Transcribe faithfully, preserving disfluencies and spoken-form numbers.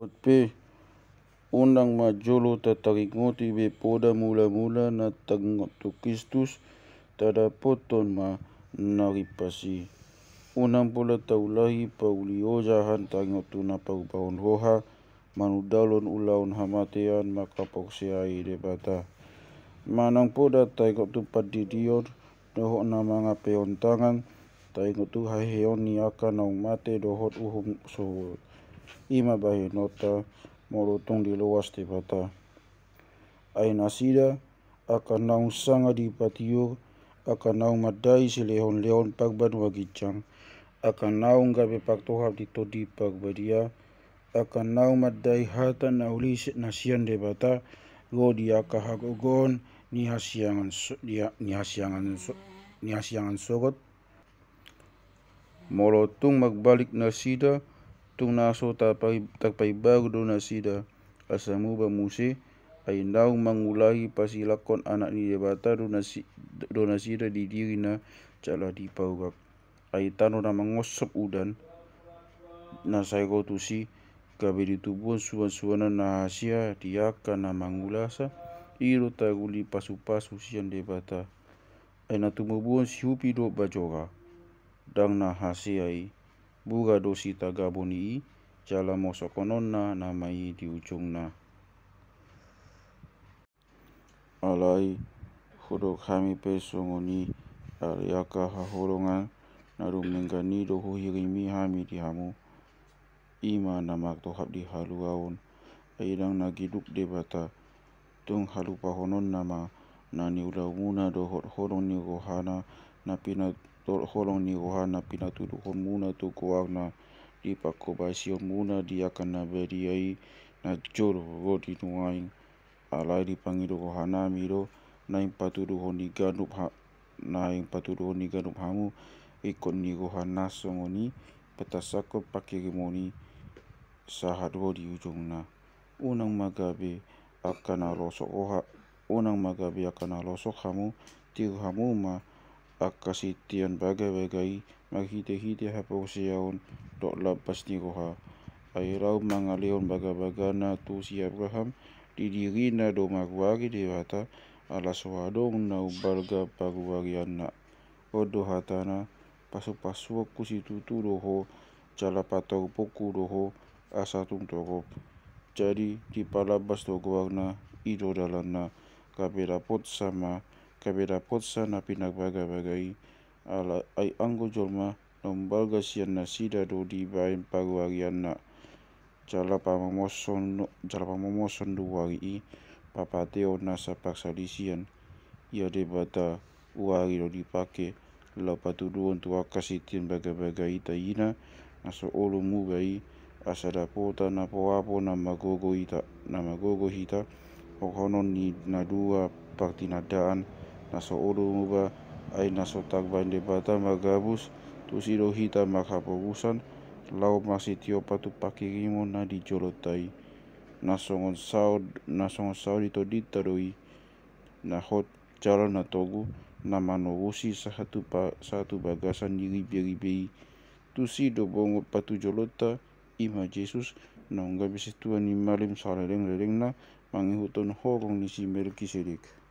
Pe, unang ma jolo tataringoti be poda mula-mula na taringot tu Kristus, tadapothon ma na rimpas i. Unang pola taulahi pauli ojahan taringot tu na parubahon roha, manundalhon ulaon hamatean mangkaporseai Debata. Manang poda taringot tu pandidion, dohot na mangampehon tangan, taringot tu haheheon ni angka naung mate dohot uhum sohot. I ma bahenonta, molo tung diloas Debata. Ai nasida, angka naung sanga dipatiur, angka naung mandai silehon-lehon parbanua ginjang, angka naung gabe partohap di Tondi Parbadia, angka naung mandai hata na uli si-, na sian Debata, ro di angka hagogoon ni hasiangan so-, ni ha-, ni hasiangan so-, ni hasiangan sogot. Molo tung marbalik nasida, tung na so tapai-, tarpaimbaru do nasida, asa muba muse, ai naung mangulahi pasilangkon Anak ni Debata do nasi-, do nasida di dirina jala dipaubak. Ai tano na mangonsop udan, na sai ro tusi, gabe ditubuhon suan-suanan na hasea di angka na mangulasa, i do taruli pasu-pasu sian Debata. Ai na tumubuhon siup i do bajora, ndang na hasea i, bura do sitagabon ni i, jala mosokhononna nama i di ujungna. Alai, hudok hami pe songon i, ale angka haholongan, na dung menggan i do huhirimi hami di hamu, i ma na martohap di haluaon, ai ndang na giduk Debata, tung halupahononna ma, na niulaonmuna dohot holong ni rohana, na pina-, dohot holong ni roha na pinatuduhonmuna tu goarna, di pangkobasionmuna di angka na badia i, na jolo ro di nuaeng. Alai dipangido rohanami do, naeng patuduhon ni ganup ha-, naeng patuduhon ni ganup hamu, ingkon ni roha na songon i, patassakkon pangkirimon i, sahat ro di ujungna. Unang ma gabe angka na losok roha, unang ma gabe angka na losok hamu, tiur hamu ma angka sittian bagabaga i, marhite-hite haporseaon dohot lambas ni roha. Ai laho mangalehon bagabagana tu si Abraham, di dirina do maruari Debata, ala so adong na umbalga paruarianna. On do hatana, pasu-pasuonku situtu do ho, jala patoruponku do ho, asa tung torop. Jadi, dipalambas do goarna, i do dalanna, gabe dapotsa ma, gabe dapotsa na pinarbagabaga i, ala ai anggo jolma, na umbalga sian nasida do dibaen paruarianna. Jala pamomoson, jala pamomoson do uari i, papateon nasa parsalisian. Ia Debata uari do dipangke, laho patuduhon tu angka sittian bagabaga i taina, na so olo muba i, asa dapotan apoapo na magogo hita, na magogo hita, dohonon ni na dua partinandaan, na so olo muba, ai na so tarbaen Debata margabus, tusi do hita marhaporusan, laho masitiop tu pangkirimon na di jolonta i. Na songon sao, na songon sao di tondinta do i, na hot jala na togu, na manorusi sahat tu pa-, sahat tu bagasan ni ribe-ribe i. Tusi do bongot patujolonta, i ma Jesus, naung gabe sintua ni malim salelenglelengna, mangihuthon horong ni si Melkisedek.